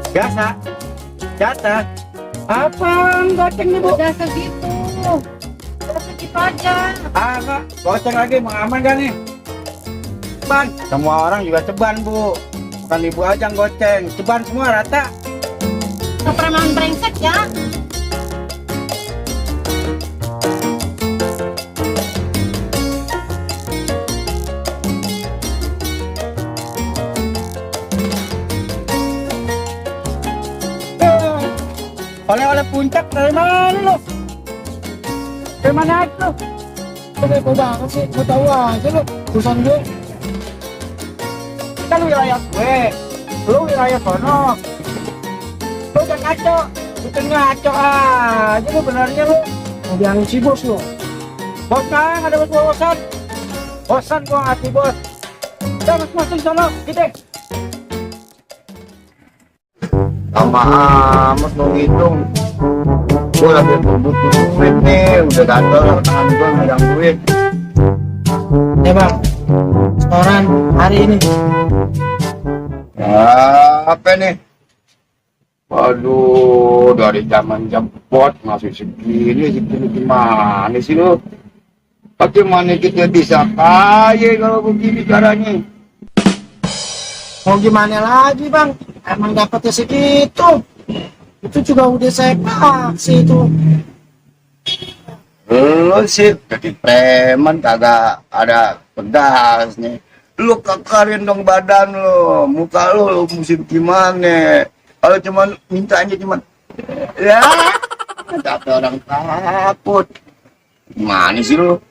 Biasa. Jatah. Apa goceng nih, Bu? Udah segitu. Udah segitu aja. Enggak. Goceng lagi, mau aman gak nih? Ceban. Semua orang juga ceban, Bu. Bukan ibu aja yang goceng. Ceban semua rata. Kepreman brengsek ya. Oleh-oleh puncak dari mana lu? Dari mana aja lu? Lu kepo banget sih, gue tahu aja lu, urusan gue. Kan wilayah gue, lu wilayah sono. Lu jangan ngaco, bikin ngaco aja lu benernya lu. Mau bilangin si bos lu. Bos kan, ada bos-bosan. Bosan gua ngasih bos. Udah masuk-masuk sono, gitu. Lama amat mau ngitung. Gue lagi butuh duit nih, udah gatel tangan gue megang duit. Ya bang, setoran hari ini. Apa nih? Waduh, dari zaman jemput masih segini gimana sih lu? Bagaimana kita bisa kaya kalau begini caranya? Mau gimana lagi bang? Emang dapetnya segitu. Itu juga udah saya kasih itu. Lu sih jadi preman kagak ada pedas nih. Lu kekarin dong badan lu, muka lu musim gimana? Kalau cuman mintanya cuman ya, tapi orang takut. Gimana sih lu?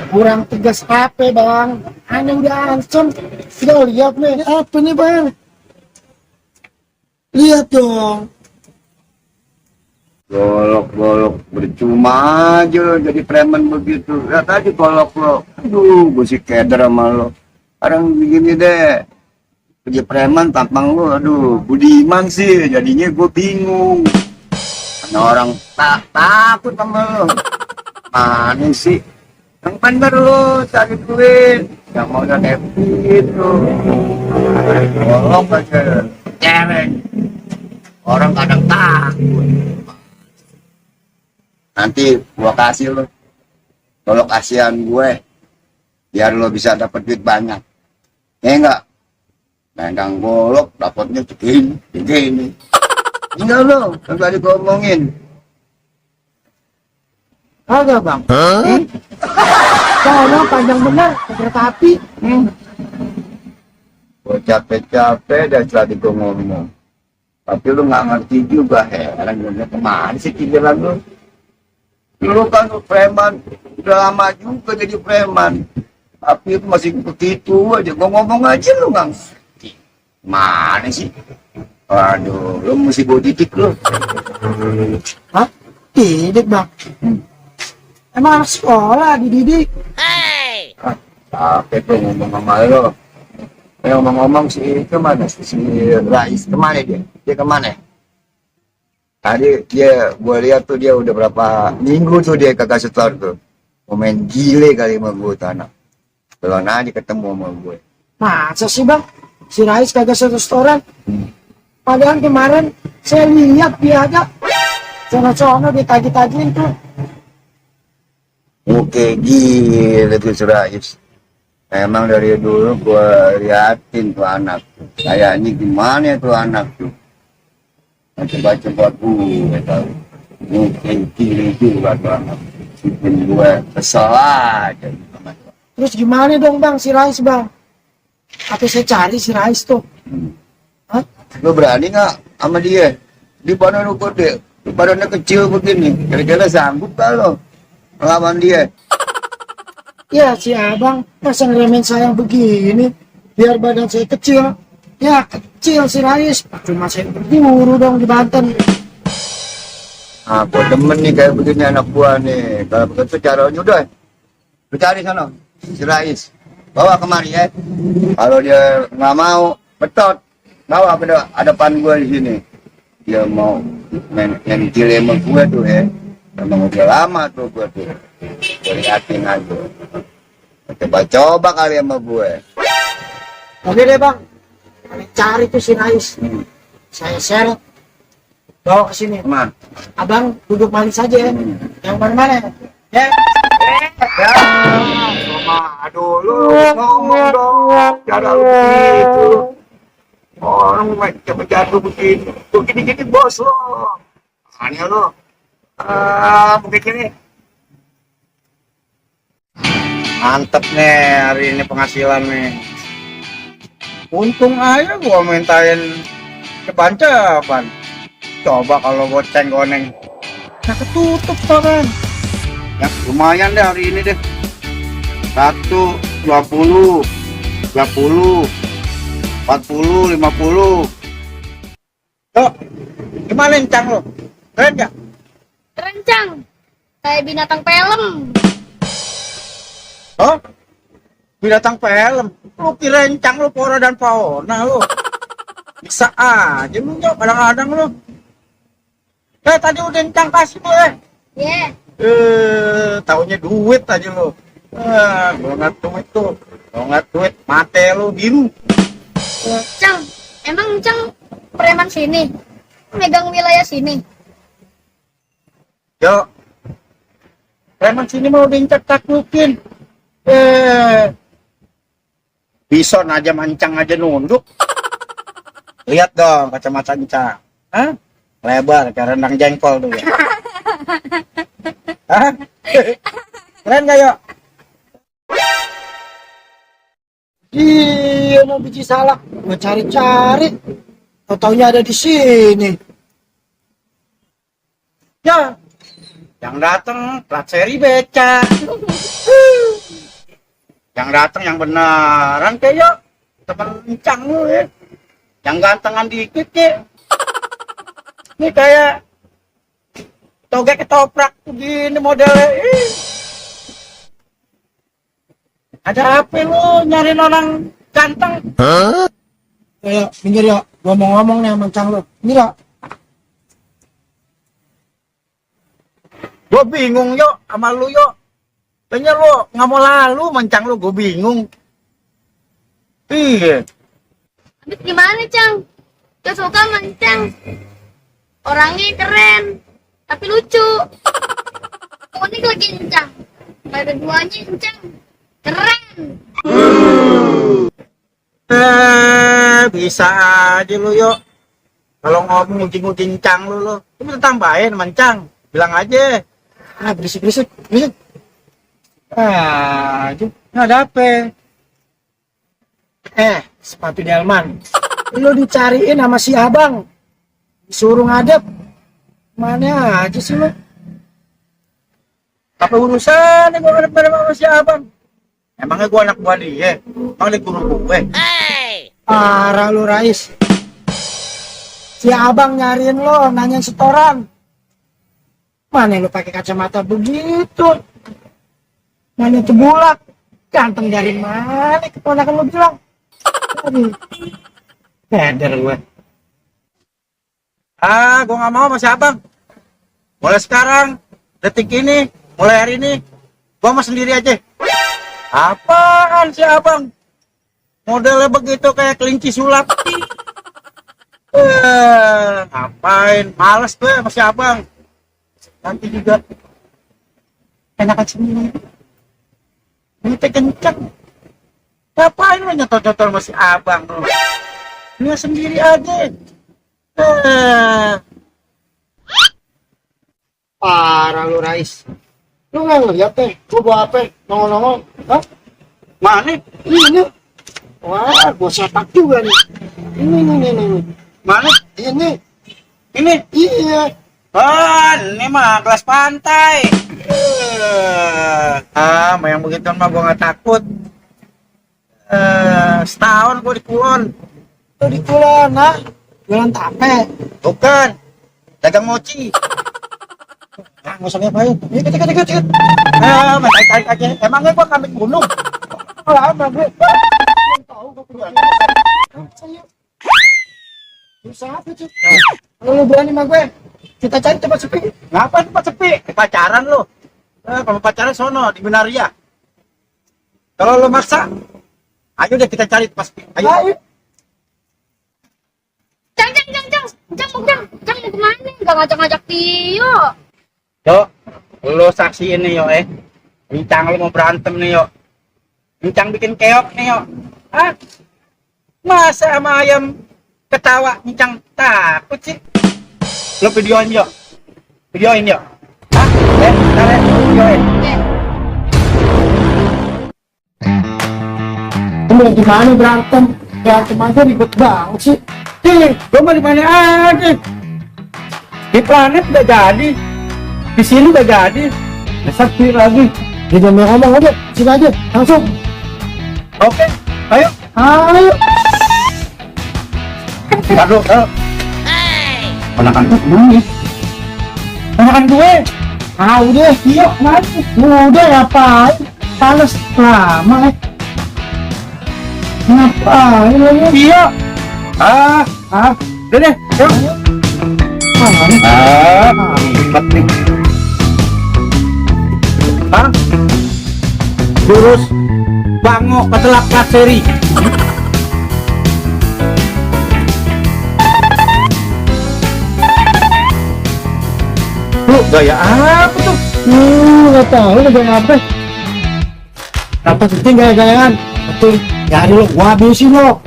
Kurang tegas HP bang. Anda udah ancam. Kita lihat nih, ini apa nih bang? Lihat dong. Golok-golok percuma aja lo jadi preman begitu. Lihat aja golok lo. Aduh, gue sih keder sama lo. Sekarang begini deh. Kerja preman tampang lo, aduh, budiman sih. Jadinya gue bingung. Karena orang takut sama lo. Mana sih? Yang bener lo cari duit. Yang mau udah nepit lo. Golok aja. Cereng. Orang kadang takut. Nanti gua kasih lo golok kasihan gue biar lo bisa dapat duit banyak, ya enggak? Megang golok dapatnya segini enggak lo enggak dikomongin Kagak bang. Soalnya panjang bener, kereta api. gue capek-capek dan setelah gue ngomong tapi lo nggak ngerti juga. Heran gue kemana sih pikiran lo? Lu kan preman, udah lama juga jadi preman. Tapi itu masih begitu aja, gua ngomong aja lu nggak ngerti. Mana sih? Waduh, lu mesti bawa didik lu. Hah? Didik bang? Emang anak sekolah dididik? Capek tuh ngomong sama lu. Ngomong-ngomong si itu mana? Si Rais kemana dia? Dia kemana? Tadi dia, gue lihat tuh dia udah berapa minggu tuh dia kagak setor tuh. Mau main gile kali sama gue tuh anak. Belum aja ketemu sama gue. Masa sih bang? Si Rais kagak setoran? Padahal kemarin saya lihat dia ada sono-sono ditagi-tagiin tuh. Oke gile tuh si Rais. Emang dari dulu gue liatin tuh anak. Kayaknya gimana tuh anak tuh. Coba-coba gue tahu mungkin kiri juga tuh anak bikin gue kesel aja. Terus gimana dong bang si Rais bang? Apa saya cari si Rais tuh? Hah? Lo berani nggak sama dia? Di badan lo gede, di badannya kecil begini, kira-kira sanggup gak lo melawan dia? Ya si abang masa ngeremen saya begini biar badan saya kecil. Ya kecil si Rais, cuma saya berburu dong di Banten. Aku demen nih kayak begini anak gua nih. Kalau begitu caranya udah, lu cari sana si Rais, bawa kemari ya. Kalau dia nggak mau, betot, bawa ke depan gua di sini. Dia mau main gile sama gua tuh ya. Memang udah lama tuh gua tuh. Gua liatin aja. Coba-coba kali sama gue. Oke deh bang, cari tuh si Rais. Saya seret bawa ke sini. Aman. Abang duduk manis saja ya. Yang mana-mana. Ya. Ya, sama dulu ngomong dong. Cara lu begitu. Orang macam jatuh begini. Begini-gini bos lo. Aneh lo. Mungkin kiri. Mantep nih hari ini penghasilan nih. Untung aja gua mintain ceban-ceban. Coba kalau goceng goneng. Nah ketutup kan. Ya lumayan deh hari ini deh. 1, 20, 30, 40, 50. Tuh, gimana encang lo? Keren gak? Kerencang. Kayak binatang film. Oh, binatang film. Lu kira encang lu Pora dan Fauna lu. Bisa aja lu Jok, kadang-kadang lu. Tadi udah encang kasih lu Yeah. Taunya duit aja lu. Gua nggak duit tuh. Kalau nggak duit, mate lu biru. Cang, emang Cang preman sini? Megang wilayah sini? Yo, preman sini mau diincar taklukin. Bison aja mancang aja nunduk. Lihat dong kacamata encang. Hah? Lebar kayak rendang jengkol tuh ya. Hah? Keren gak yuk? Iya, mau biji salak. Gue cari-cari. Taunya ada di sini. Ya, yang datang plat seri beca. Yang datang yang beneran kayak teman encang lu ya. Yang gantengan dikit ya. Ini kayak toge ketoprak begini modelnya. Ada apa lu nyari orang ganteng? Ya, minggir ya. Gua mau ngomong nih sama Cang lu. Ini ya. Gue bingung yuk sama lu yuk. Kayaknya lu nggak mau lalu mencang lu, gue bingung. Iya. Habis gimana Cang? Gak suka mancang. Orangnya keren, tapi lucu. Unik lagi Cang. Ada duanya Cang. Keren. Bisa aja lu yuk. Kalau ngomong ujing-ujing cang lu bisa tambahin mancang. Bilang aja. Berisik. Nggak ada apa. Sepatu delman. Lu dicariin sama si abang. Disuruh ngadep. Mana aja sih lu? Apa urusan gue ngadep-ngadep sama si abang? Emangnya gue anak buah dia? Emang dia guru gue? Parah lu, Rais. Si abang nyariin lo, nanyain setoran. Mana lu pakai kacamata begitu? Mana cebulak? Ganteng dari mana? Keponakan lu bilang. Aduh. Keder gue. Gue nggak mau sama si abang. Mulai sekarang, detik ini, mulai hari ini, gue mau sendiri aja. Apaan si abang? Modelnya begitu kayak kelinci sulap. Ngapain? Males gue sama si abang. Nanti juga enakan sendiri. Ini teh kenceng. Ngapain lo nyotol-nyotol sama si abang lo? Lu sendiri aja. Parah lu, Rais. Lu nggak ngeliat gua bawa apa? Nongol-nongol. Hah? Mana? Ini. Wah, gua sepak juga nih. Ini. Mana? Ini. Iya. Ini mah gelas pantai. Mah yang begitu mah gua nggak takut. Setahun gua di Kulon. Lu di Kulon, nah? Jualan tape. Bukan. Dagang mochi. Nggak usah ngapain. Ikut. Tarik aja. Emangnya gua kambing gunung? Lama gue. Belum tahu gue punya. Saya. Usaha apa cuy? Kalau lu berani sama gue, kita cari tempat sepi. Ngapain tempat sepi? Pacaran lu. Kalau pacaran sono di Benaria. Kalau lu maksa, ayo deh kita cari tempat sepi. Ayo. Ayo. Cang mau kemana? udah ngajak-ngajak Tio. Yo, lo saksiin nih yo Mincang lo mau berantem nih yo. Mincang bikin keok nih yo. Ah, masa sama ayam ketawa Mincang takut sih? Lo videoin yo. Videoin yo. Hah? Bentar ya, videoin. Ini gimana berantem? Berantem aja ribet banget sih. Lo mau di mana aja? Di planet udah jadi. Di sini udah jadi. Sakti lagi. Dia jangan ngomong aja, sini aja, langsung. Oke, ayo. Ayo. Aduh, ponakan gue kemana nih? Ponakan gue. Udah, yuk, mari. Udah, ngapain? Panas lama, Ngapain lagi? Iya. Udah deh, yuk. Ribet nih. Jurus Bango Petelak Kaseri. Lu gaya apa tuh? Nggak tahu udah gaya apa. Apa penting gaya-gayaan? Penting, jadi lo, gua habisin lo.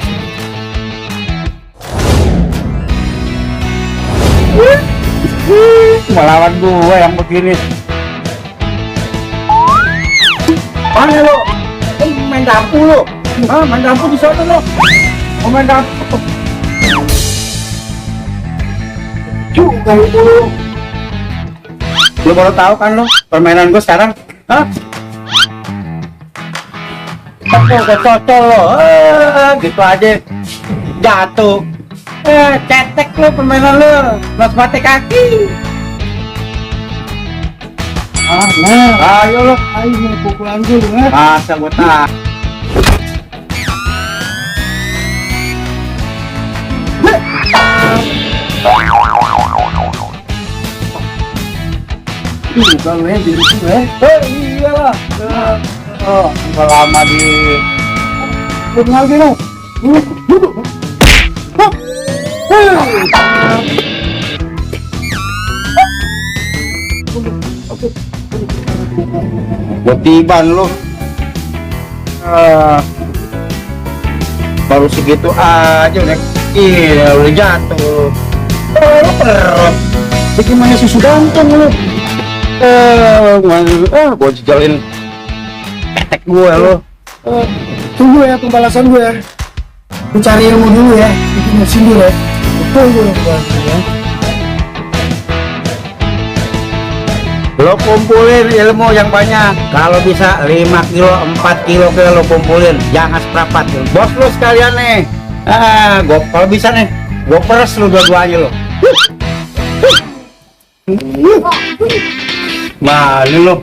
Melawan gue yang begini. Mana lo? Main dapur lo? Main dapur di sana lo? Mau main dapur? Juga itu. Lo baru tahu kan lo permainan gue sekarang? Gue cocol lo, gitu aja jatuh. Cetek lo permainan lo, mas mati kaki. Ayo lo, Ayo, mau pukulan dulu, masa gue tak. Kalau ya, diri itu, Iya lah. Lama di Belum lagi lo. Duduk. buat tiban lo. Baru segitu aja udah udah jatuh. Perut. Bagaimana susu ganteng lo? Gua jejalin ketek gue lo. Tunggu ya pembalasan gue ya. Gue cari ilmu dulu ya. Bikin mesin dulu ya. Tunggu ya. Lo kumpulin ilmu yang banyak. Kalau bisa 5 kilo, 4 kilo lo kumpulin. Jangan seprapat. Bos lo sekalian nih. Gua kalau bisa nih, gua peres lo dua-duanya lo. Malu lo.